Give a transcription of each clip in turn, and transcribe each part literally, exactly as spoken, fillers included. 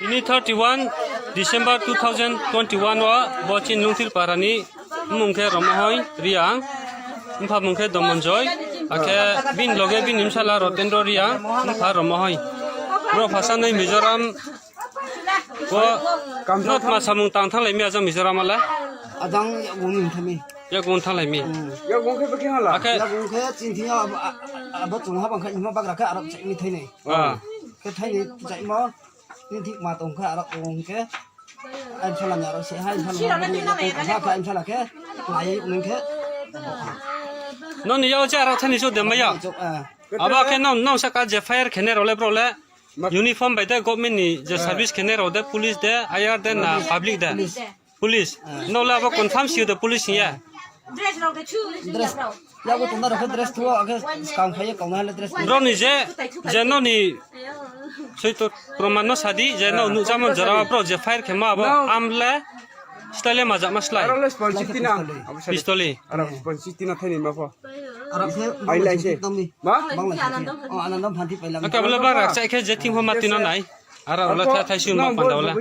Tini thirty one December two thousand twenty one wo bo chini Lungthir para ni mmung khe Romohoi Reang, mpha mung khe Domonjoy, akhe bini loge bini bsala Rotendro Reang, mpha Romohoi. Bro phasa noi Mizoram wo no tma samung tang thannglai mi ajang Mizoram wo le? Ajang yakung ni thami. Yakung thannglai mi. Yakung khe bo khe hala. Akhe yakung khe chini thing yo abo, a-, a-, abo chung ha bang khe hima bagra khe aro chaih mi thainai. Ah. Khe thainai chaihmo. Nini thik ma tong khe aro tong khe. Ai bsala ni aro se hai bsala ni aro se hai bsala khe. Nai ning khe. Noni yao je aro thani so de maya. Abo khe nong, nong saka je fire khene rao le bro le. Uniform bai de government ni je service khene rao de, police de, I R de na public de. Police. Police. Nong le abo confirm si de police hing ye. Dress. Yago tongna rao khe dress thuo, akhe skang phai ye kauna le dress. Bro ni je, je noni soito proman no sadi, je no nuhjamo jora bro je fire khemo abo, am le, style le majama slái. Aro le sponsi tina. Pistol. Aro sponsi tina thaini ma pho. Aro khe ai lai se. Ma? Bang lai se. O, ana dam phanti pai lang. Akhe abo le bang rakchai khe je thing pho ma tino nai. Aro le tha thai si ma panda le.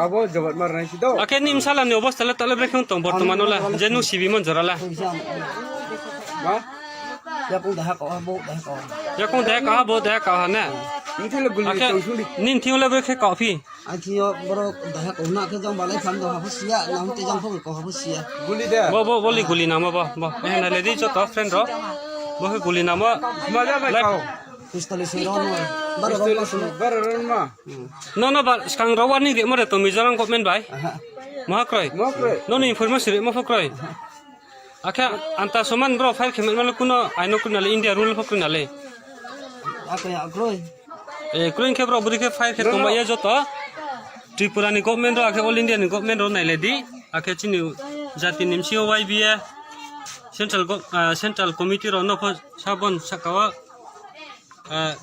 Abo jobat mar nai si do. Akhe ni bsala ni obosta le tole bre khe tong bortoman le. Je nung sibi mon jora le. Ma? Yakung daha kau ha, bo daha kau ha. Yakung daha kau ha, bo daha kau ha ne. Nini thing le guli tong sung di. Nini thing le bre khe kau phi. Ai thing yo borok daha kau na khe jang balai phan do ha pho siya, na hum te jang pho kau ha pho siya. Guli de. Bo, bo, bo le guli namo bo, bo. Eh, na le di joto friend rao. Bo khe guli namo. Ma ja bai kau. Pistol se ron ma. Baro ron ma. Baro ron ma. No, no, ba, skang rao warning rimo de tong Mizoram government bai? Aha. Maha kroi? Maha kroi. Noni information rimo pho kroi? Aha. Akhe anta soman bro fire khe ma le kuno aino kroi na le, India rule pho kroi na le. Akhe a kroi. Eh, kroi khe bro bri khe fire khe tongba ye joto. Tripura ni government rao, akhe All India ni government rao nai le di. Akhe chini jati ni bsing yo Y B A, central gov-, ah, central committee rao no pho sabon saka wo. Eh,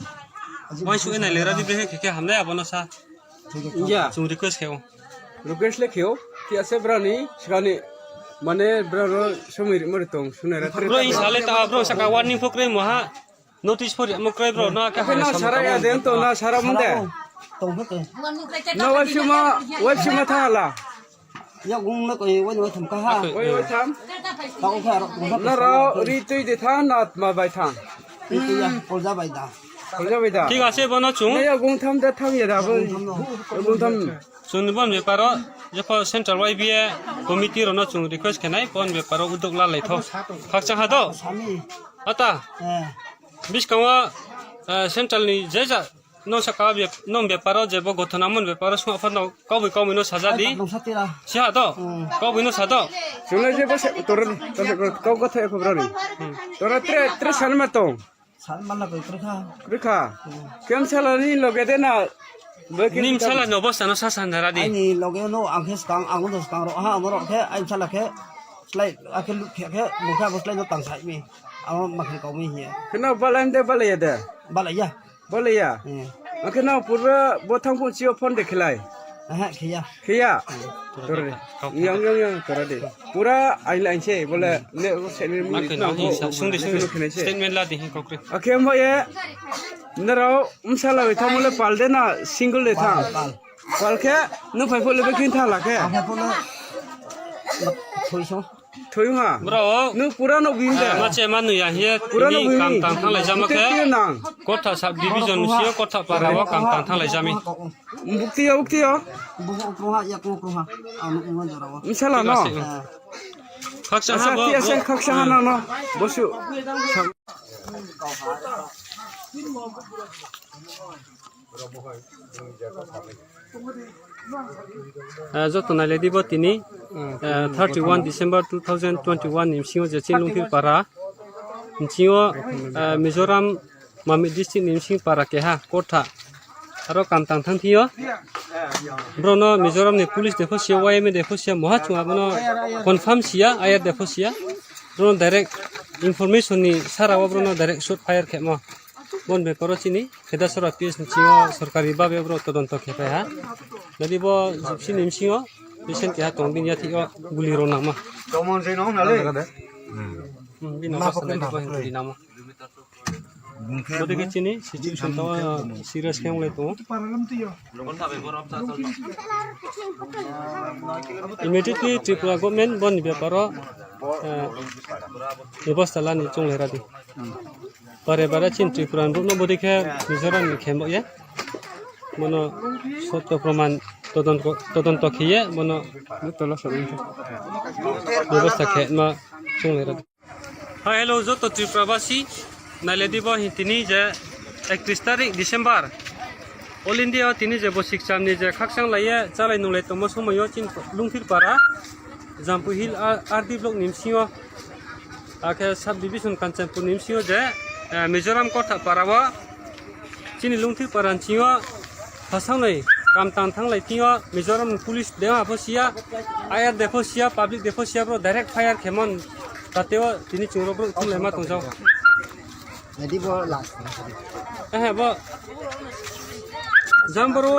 uaingsouh ye nai le ra di, brekhe khe khe hamnai abo no sa. Ya. Chung request khe ou. Request le khe ou. Ti ase brao ni, sikani, mane brao no somoi rimo ri tong, sunai ra. Bro, hing sa le ta, bro, saka warning pho kroi mo ha. Notice pho rimo kroi bro, no khe na sara ya de, to na sara mun de. Tong pho te. No wai sima, wai sima tha la. Yakung le koi wai no tham ka ha. Wai wai tham. Tao khe aro tong kha. Nrao ri tui de tha na tma bai tham. Ri tui ya, kolja bai da. Kolja bai da. Thik ase, bo no chung. Ne yakung tham da tham ya da bo. Yakung tham no. Yakung tham. Chung ni bon bepar o, jepho central Y B A committee rao no chung request khe nai, bon bepar o udok la lai tho. Khakchang ha do. Sami. Ata. Eh. Buskang wo, eh, central ni je ja Nung saka bep-, nung bepar o je bo gothona mon bepar o sungha pho no kauboi kauboi no saja di. Ai, nung sa tira. Siha do? Hmm. Kauboi no sa do? Chunglai je bo se, tora ni, tora ni, kau kau thai kho bra ni. Hmm. Tora tre, tre san ma tong. San ma la koi krikha. Krikha. Hmm. Kem sala ni loge de na. Nim sala ni obosta no sa san dara di. Aini loge no ang khe skang, ang no skang ro ha, ang ro khe, aini sala khe, slai, akhe lut khe, khe, bo khe abo slai no tang sai mi. Ang ma khe kau mi hia. Khe no balai de, balai ya de? Balai ya. Balai ya? Hmm. Akhe nang pura bo thangphung chi yo phone de khelai? Aha, khe ya. Khe ya? Hmm. Tora de. Yang, yang, yang, tora de. Pura ain lain se, bole, hmm, ne, se ne, akhe nang sung de, sung de. Khe nai se. Statement la di, hin kau kre. Akhe mo ye, nrao, msala bai thang mo le pal de na, single de thang? Pal, pal. Pal khe, nung phai pho le be khin tha la khe? Ang phai pho le, thoi so. Thoi ha? Bro. Nung pura no bini de? Ah, ma che ma nung ya hie. Pura no bini. Kam tang thang lai jama khe. Kotha sub division si yo kotha para wo kam tang thang lai jami. Bukti yo, bukti yo. Buho ukro ha, ya ko ukro ha. Ang nung jora wo. Msala no? Thik ase. Ah. Khaksa ha bo. Asa, khaksa ha no no. Bosu. Eh, joto nai le di bo tini, eh, thirty one December two thousand twenty one ni bsing yo je chini Lungthir para, bsing yo, eh, Mizoram Mamit district ni bsing para keha kotha. Aro kam tang thang thing yo. Bro no Mizoram ni police de pho siya, Y M A de pho siya, moha chung abo no confirm siya, ayar de pho siya. Bro no direct information ni sara wo bro no direct shoot fire khemo. Bon bepar o chini Khedasora P S ni bsing yo sorkari babe bro todonto khe pai ha. Nadi bo jipsi ni bsing yo recent keha tong bini ya thik yo guli rao nangma. Tomon je nong na le. Hmm, bini ma basa nadi bo hin guli nangma. Bodei khe chini situation tong, serious khe onglai tong ou. Immediately Tripura government bo ni bepar wo bebosta la ni chounglai ra di. Bare bare chini Tripura ni brouh no bodei khe Mizoram ni khe bo ye, bono sotto proman todonto khe ye bono bebosta khe ma chounglai ra di. Hi, hello, joto Tripura basi, nailai di bo hing tini je ektrish tarik December, All India wo tini je bosi kcham ni je khakchang lai ye chálai nunglai tongmo somoi yo chini Lungthir para, Jampui Hill, R D block ni bsing yo, akhe sub division Kanchanpur ni bsing yo je Mizoram Korthap para wo, chini Lungthir para ni bsing yo, phasangnoi kam tang thannglai thing yo Mizoram ni police de ha pho si ya, I R de pho si ya, public de pho si ya, brouh direct fire khe mon, tate wo tini chung rao brouh thumlaima tong jao. Ehe, bo Jamboro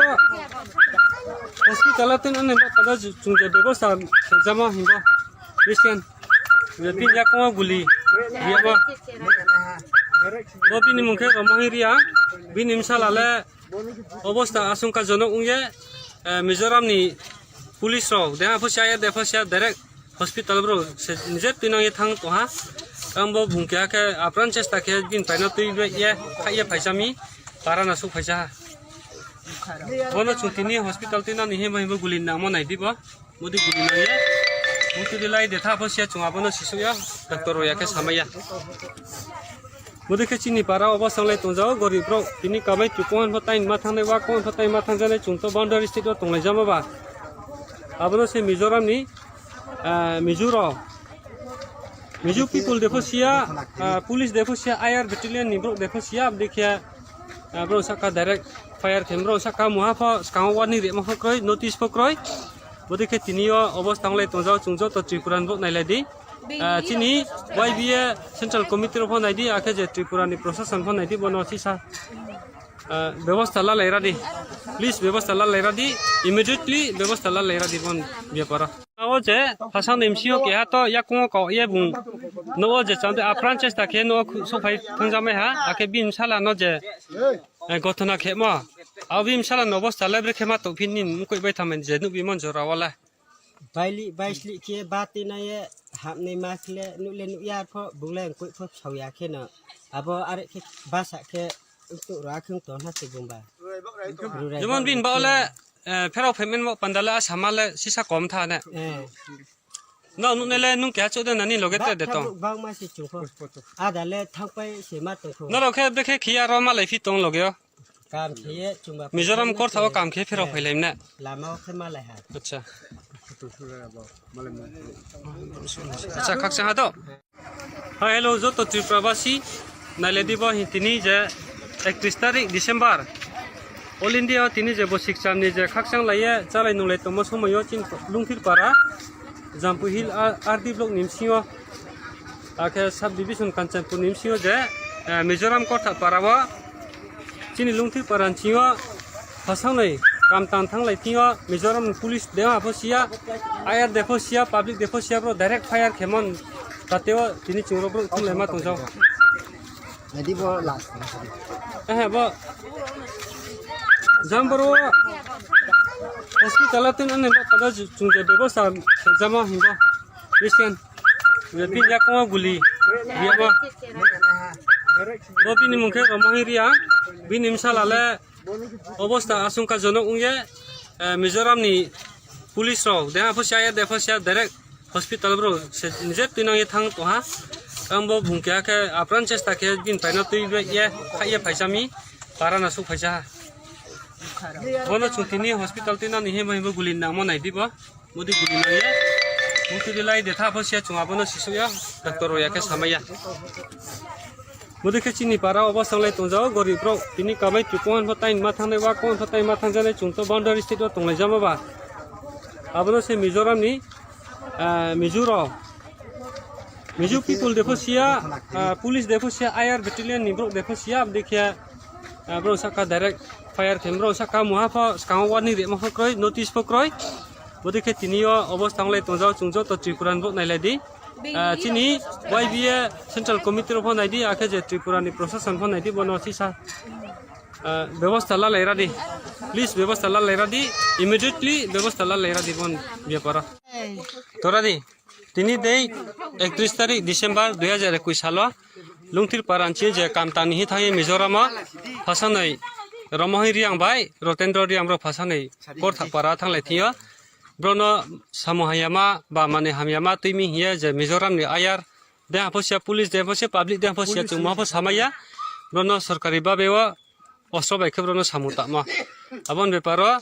hospital wo tini bo pada chung je bebosta jamo hing bo. Patient je bini yakoung wo guli ri ya bo. Bo bini mung khe Romohi Reang, bini bsala le obosta asongkajonok ong ye, Mizoram ni police rao de ha pho si ya, de pho si ya, direct hospital brouh se nije tuinang ye thanng tong ha. Ang bo bung keha khe apran chesta khe bini pai no tui bai ye khaih ye phaisa mi, para no souhphaisa ha. Bono chung tini hospital tuinang ni himba himba guli nangmo nai di bo. Bodei guli nang ye, bodei lai de tha pho si ya, chung abo no sisouh ya, doctor rao ya khe samai ya. Bodei khe chini para wo obosta onglai tong jao, gorib brouh, tini kamai tui kong pho taini ma thanngnai, wa kong pho taini ma thanngjanai, chung to boundary state wo tonglai jamo ba. Abo no se Mizoram ni Mizo rao, Mizo people de pho si ya, police de pho si ya, I R battalion ni brouh de pho si ya, abo dei khe, brouh sahka direct fire khe, brouh sahka mungha pho skang wo warning rimo pho kroi, notice pho kroi. Bodei khe tini yo obosta onglai tong jao, chung joto Tripura ni brouh nailai di. Chini Y B A Central Committee rao pho nai di, akhe je Tripura ni prosason pho nai di, bono sisa bebosta lalai ra di. Please, bebosta lalai ra di. Immediately bebosta lalai ra di bon bepar wo. Abo je phasangnoi bsing yo keha to yakoung wo kau ye bung, no wo je cham de apran chesta khe no wo souhphai thanngja mai ha, akhe bini bsala no je gothona khemo. Abo bini bsala no obosta le brekhe ma tongphi ni mkoih bai thanngmai je nuhbi mon jora wo le. Baili, baislih khe ba tuinang ye hapnai ma khe le nuh le nuh ya pho, bung le mkoih pho sao ya khe no. Abo are khe basa khe tuh ro akhe tong ha se bung ba. Jemon bini ba wo le, pherao phaimai bo panda le asama le sisa kom tha ne. Nrao nuhnai le nung keha chouh de nani loge tre de tong. Bangma se chung pho. Ada le thanngpai se ma tong kho. Nrao khe brekhe khe ya ro malai phi tong loge yo. Mizoram Korthap wo kam khe pherao phailai mna. Lama wo khe malai ha. Acha, khakchang ha to. Hi, hello, joto Tripura basi, nailai di bo hing tini je ektrish tarik December, All India wo tini je bosi kcham ni je khakchang lai ye chálai nunglai tongmo somoi yo chini Lungthir para, Jampui Hill, R D block ni bsing yo, akhe sub division Kanchanpur ni bsing yo je Mizoram Korthap para wo, chini Lungthir para ni bsing yo, phasangnoi kam tang thannglai thing yo Mizoram ni police de ha pho si ya, I R de pho si ya, public de pho si ya, brouh direct fire khe mon, tate wo tini chung rao brouh thumlaima tong jao. Ehe, bo Jamboro hospital wo tini bo pada chung je bebosta jamo hing bo. Patient je bini yakoung wo guli ri ya bo. Bo bini mung khe Romohi Reang, bini bsala le obosta asongkajonok ong ye, Mizoram ni police rao de ha pho si ya, de pho si ya, direct hospital brouh se nije tuinang ye thanng tong ha. Ang bo bung keha khe apran chesta khe bini pai no tui bai ye khaih ye phaisa mi, para no souhphaisa ha. Bono chung tini hospital tuinang ni himba himba guli nangmo nai di bo. Bodei guli nang ye, bodei lai de tha pho si ya, chung abo no sisouh ya, doctor rao ya khe samai ya. Bodei khe chini para wo obosta onglai tong jao, gorib brouh, tini kamai tui kong pho taini ma thanngnai, wa kong pho taini ma thanngjanai, chung to boundary state wo tonglai jamo ba. Abo no se Mizoram ni Mizo rao, Mizo people de pho si ya, police de pho si ya, I R battalion ni brouh de pho si ya, abo dei khe brouh sahka direct fire khe, brouh sahka mungha pho skang wo warning rimo pho kroi, notice pho kroi. Bodei khe tini yo obosta onglai tong jao, chung joto Tripura ni brouh nailai di. Ah, chini Y B A Central Committee rao pho nai di, akhe je Tripura ni prosason pho nai di, bono sisa, ah, bebosta lalai ra di. Please, bebosta lalai ra di. Immediately bebosta lalai ra di bon biapar o. Tora di, tini dei ektrish tarik December dui hazar ekush salo, Lungthir Paran chi je kamtang ni hi thanng ye Mizoram o, phasanoi Romohoi Reang bai Rotendro Reang bro phasanoi Korthak para thannglai thing yo. Bro no samung hamyama ba mani hamyama tui mi hing ye je Mizoram ni ayar, de ha pho sia police, de ha pho sia public, de ha pho sia chungmo pho samai ya. Bro no sorkari babe wo ostro bai khe bro no samung tangmo. Abo ni bepar o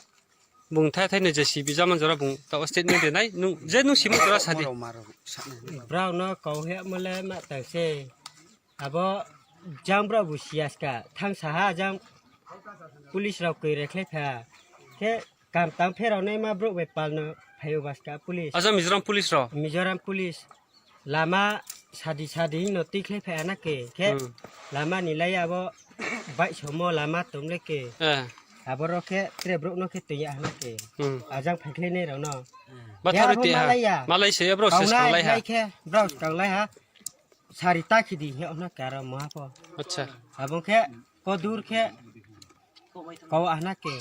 bung thai thai ni je si bijamon jora bung taoh wo statement ri nai. Nung, je nung simo jora sa di. Brao no kau he mo le ma tang se. Abo jang brao bu siya ska, thanng sa ha jang police rao koi rekhlai pha. Khe kamtang pherao naima brouh bai pal no phai o ba ska police. Aja Mizoram police rao? Mizoram police. Lama sadi sadi no tuikhlai phai ha na ke. Khe lama ni lai abo baihsomo lama tong le ke. Abo ro khe tre brouh no khe tuiya ha na ke. Ajang phaikhlainai rao no. Bathari ti ha. Malai se brouh se skanglai ha. Khe brao skanglai ha. Sari ta khi di hing ye ono karo maha pho. Abo khe kodur khe kau ahna ke,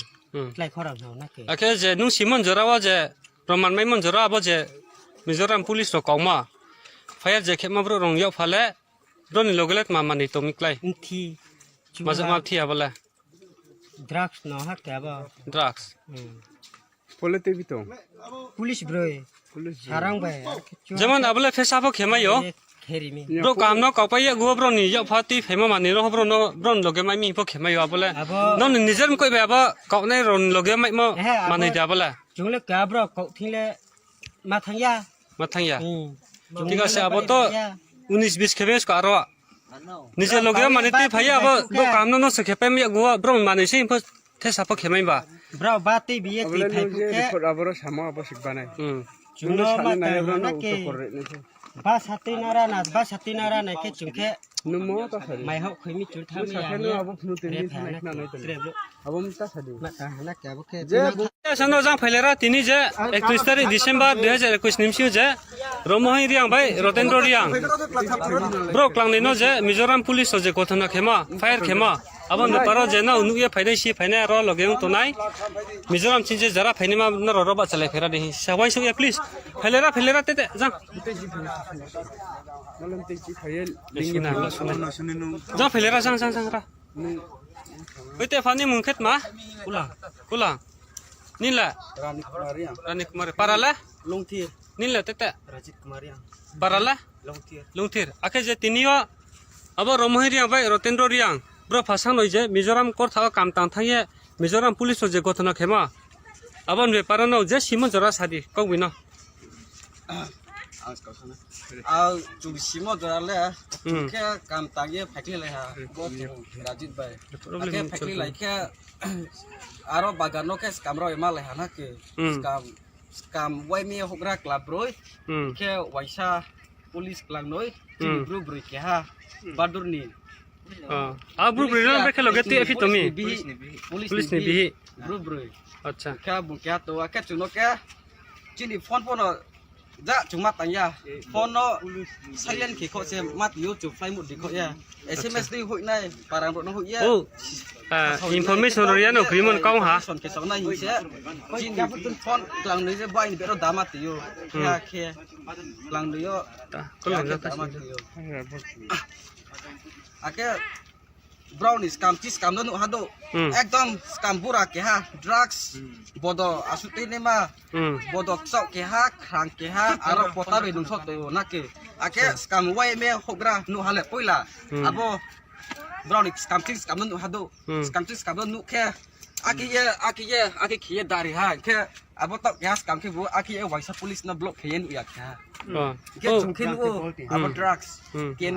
klái khorang hna na ke. Akhe je nung simon jora wo je, proman maimon jora abo je Mizoram police rao kauma fire je khema brouh rong yag pha le, brouh ni loge le tma manoi tong mi klái? Mthi. Majakma mthi abo le? Drugs no ha ke abo. Drugs. Pole tei bi tong. Police broi. Sarang bai. Jemon abo le phesa pho khemai yo. Brouh kaham no kaupai yakgu wo brouh ni yakpha tui phaimo manoi no brouh no, brouh ni loge mai mi pho khemai yo abo le. Nrao ni nijer mkoih bai abo kaunai rao ni loge maimo manoi de abo le. Chung le ka brouh kau thing le ma thanng ya. Ma thanng ya. Thik ase, abo to unis bis khe bes ko aro. Nije loge manoi tui phai ya abo, brouh kaham no nosto khe paimo yakgu wo, brouh manoi se pho thesa pho khemai ba. Brao ba tei bi ye tui phai phu khe. Abo ro samo abo sik banai. Chung no ma tang na ke. Ba sa tui na rana, ba sa tui na rana khe chung khe. Mai houh khoi mi chung thanng mi ya. Abo phnu tei mi thanai khna nai tong. Abo mta sa di. Ma tang na ke abo khe. Sano jang phailera tini je ektrish tarik December dui hazar ekush ni bsing je Romohoi Reang bai Rotendro Reang. Brouh klangnoi no je Mizoram police rao je gothona khema, fire khema. Abo ni bepar o je nrao nuh ye phainai si phainai aro loge ong tongnai. Mizoram ching je jara phainaima nrao ro bahchalai phaira di hing sa uaingsouh ye please. Phailera, phailera tete jang. Jang phailera jang, jang, jang ra. Oi te pha ni mung khe tma? Kula. Kula. Nini le? Rani Kumar. Para le? Nini le tete? Para le? Lungthir. Akhe je tini yo abo Romohoi Reang bai Rotendro Reang brouh phasangnoi je Mizoram kortha wo kamtang thanng ye Mizoram police rao je gothona khema, abo ni bepar o nrao je simon jora sa di kaugbi no. Ang chung simo jora le, chung khe kamtang ye phaikhlailai ha, bo Rajit bai. Akhe phaikhlailai khe, aro bagan no khe skam rao ye malai ha na ke. Skam, skam Y M A houhgra kla broi, khe waisa police klangnoi, chini bru broi keha, Badur ni. A bru broi no brekhe loge tui phi tong mi? Police ni bihih. Bru broi. Khe bung keha to, akhe chung no khe, chini phone phone no ja chung ma tang ya. Phone no silent khe kho se ma tui yo, chung flight mode di kho ya. S M S dei hoih nai, parang rao no hoih ye. Information ri ya no krimon kau ha. Information khe saonai hing se. Chini phone klangnoi je bai ni bero dama tui yo. Khe khe klangnoi yo. Akhe brao ni skam chi skam no nuh ha do. Ekdom skam bura keha, drugs, bodo asuh tuinaima, bodo kchaoh keha, khrang keha, aro pota bai nungso tong ou na ke. Akhe skam Y M A houhgra nuh ha le poila. Abo brao ni skam chi skam no nuh ha do. Skam chi skam no nuh khe, akhe ye, akhe ye, akhe khe ye dari ha. Khe abo taoh keha skam khe bo, akhe ye waisa police no block khe ye nuh ya khe ha. Khe chung khe nuh ou, abo drugs. Khe